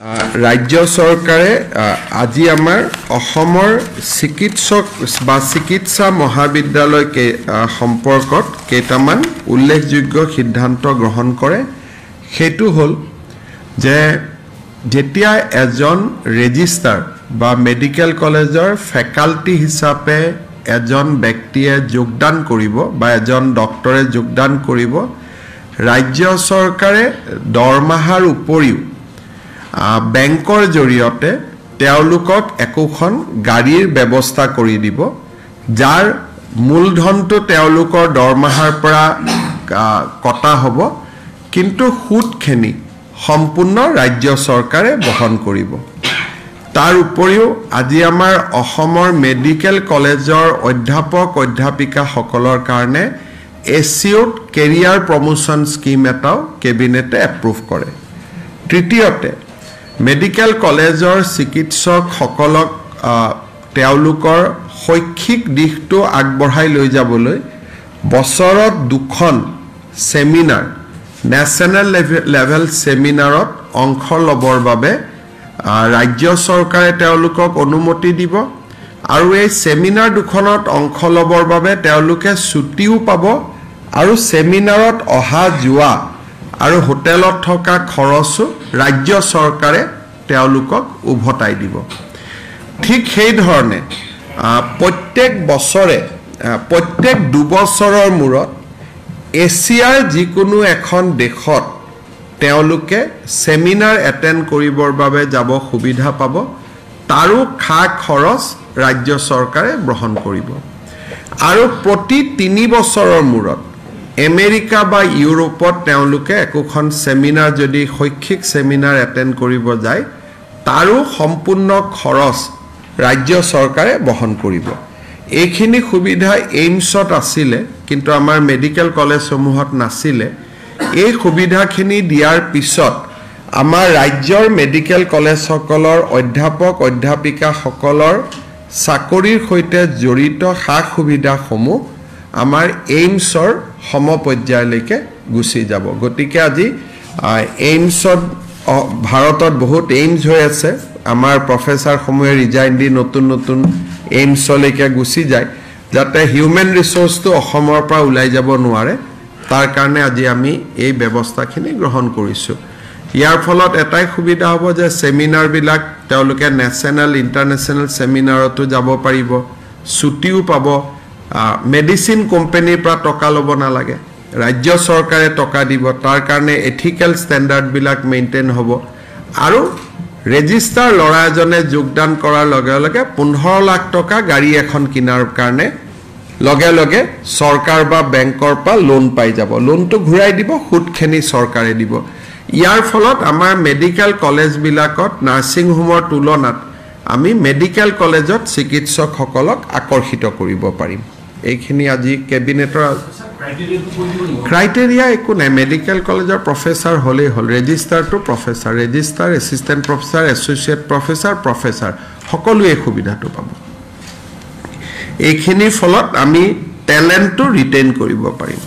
ৰাজ্য চৰকাৰে আজি আমাৰ অসমৰ চিকিৎসক বা চিকিৎসা মহাবিদ্যালয় সম্পৰ্কত কেইটামান উল্লেখযোগ্য সিদ্ধান্ত গ্ৰহণ কৰে। সেইটো হ'ল যে যেতিয়া এজন ৰেজিষ্টাৰ বা মেডিকেল কলেজৰ ফেকাল্টি হিচাপে এজন ব্যক্তিয়ে যোগদান কৰিব বা এজন ডক্টৰে যোগদান কৰিব, ৰাজ্য চৰকাৰে দৰমহাৰ উপৰিও বেংকৰ জৰিয়তে তেওঁলোকক একোখন গাড়ীৰ ব্যৱস্থা কৰি দিব, যাৰ মূলধনটো তেওঁলোকৰ দৰমহাৰ পৰা কটা হ'ব, কিন্তু সুদখিনি সম্পূৰ্ণ ৰাজ্য চৰকাৰে বহন কৰিব। তাৰ উপৰিও আজি আমাৰ অসমৰ মেডিকেল কলেজৰ অধ্যাপক অধ্যাপিকাসকলৰ কাৰণে এছিয়'ড কেৰিয়াৰ প্ৰমোশ্যন স্কীম এটাও কেবিনেটে এপ্ৰুভ কৰে। তৃতীয়তে, মেডিকেল কলেজৰ চিকিৎসকসকলক তেওঁলোকৰ শৈক্ষিক দিশটো আগবঢ়াই লৈ যাবলৈ বছৰত দুখন ছেমিনাৰ, নেশ্যনেল লেভেল ছেমিনাৰত অংশ ল'বৰ বাবে ৰাজ্য চৰকাৰে তেওঁলোকক অনুমতি দিব আৰু এই ছেমিনাৰ দুখনত অংশ ল'বৰ বাবে তেওঁলোকে ছুটিও পাব আৰু ছেমিনাৰত অহা যোৱা আৰু হোটেলত থকা খৰচো ৰাজ্য চৰকাৰে তেওঁলোকক উভতাই দিব। ঠিক সেইধৰণে প্ৰত্যেক বছৰে, প্ৰত্যেক দুবছৰৰ মূৰত এছিয়াৰ যিকোনো এখন দেশত তেওঁলোকে ছেমিনাৰ এটেণ্ড কৰিবৰ বাবে যাব সুবিধা পাব, তাৰো খা খৰচ ৰাজ্য চৰকাৰে বহন কৰিব। আৰু প্ৰতি 3 বছৰৰ মূৰত আমেৰিকা বা ইউৰোপত তেওঁলোকে একোখন ছেমিনাৰ, যদি শৈক্ষিক ছেমিনাৰ এটেণ্ড কৰিব যায়, তাৰো সম্পূৰ্ণ খৰচ ৰাজ্য চৰকাৰে বহন কৰিব। এইখিনি সুবিধা এইমছত আছিলে, কিন্তু আমাৰ মেডিকেল কলেজসমূহত নাছিলে। এই সুবিধাখিনি দিয়াৰ পিছত আমাৰ ৰাজ্যৰ মেডিকেল কলেজসকলৰ অধ্যাপক অধ্যাপিকাসকলৰ চাকৰিৰ সৈতে জড়িত সা সুবিধাসমূহ আমাৰ এইমছৰ সমপৰ্যায়লৈকে গুচি যাব। গতিকে আজি এইমছত, ভাৰতত বহুত এইমছ হৈ আছে, আমাৰ প্ৰফেচাৰসমূহে ৰিজাইন দি নতুন নতুন এইমছলৈকে গুচি যায়, যাতে হিউমেন ৰিচ'ৰ্চটো অসমৰ পৰা ওলাই যাব নোৱাৰে, তাৰ কাৰণে আজি আমি এই ব্যৱস্থাখিনি গ্ৰহণ কৰিছোঁ। ইয়াৰ ফলত এটাই সুবিধা হ'ব যে ছেমিনাৰবিলাক তেওঁলোকে নেশ্যনেল ইণ্টাৰনেশ্যনেল ছেমিনাৰতো যাব পাৰিব, ছুটিও পাব, মেডিচিন কোম্পেনীৰ পৰা টকা ল'ব নালাগে, ৰাজ্য চৰকাৰে টকা দিব, তাৰ কাৰণে এথিকেল ষ্টেণ্ডাৰ্ডবিলাক মেইনটেইন হ'ব। আৰু ৰেজিষ্টাৰ ল'ৰা এজনে যোগদান কৰাৰ লগে লগে 15 লাখ টকা গাড়ী এখন কিনাৰ কাৰণে লগে লগে চৰকাৰ বা বেংকৰ পৰা লোন পাই যাব, লোনটো ঘূৰাই দিব, সুদখিনি চৰকাৰে দিব। ইয়াৰ ফলত আমাৰ মেডিকেল কলেজবিলাকত নাৰ্ছিং হোমৰ তুলনাত আমি মেডিকেল কলেজত চিকিৎসকসকলক আকৰ্ষিত কৰিব পাৰিম। এইখিনি আজি কেবিনেটৰ ক্ৰাইটেৰিয়া একো নাই, মেডিকেল কলেজৰ প্ৰফেচাৰ হ'লেই হ'ল, ৰেজিষ্টাৰটো professor, registrar, assistant professor, associate professor, professor সকলোৱে এই সুবিধাটো পাব। এইখিনিৰ ফলত আমি টেলেণ্টটো ৰিটেইন কৰিব পাৰিম।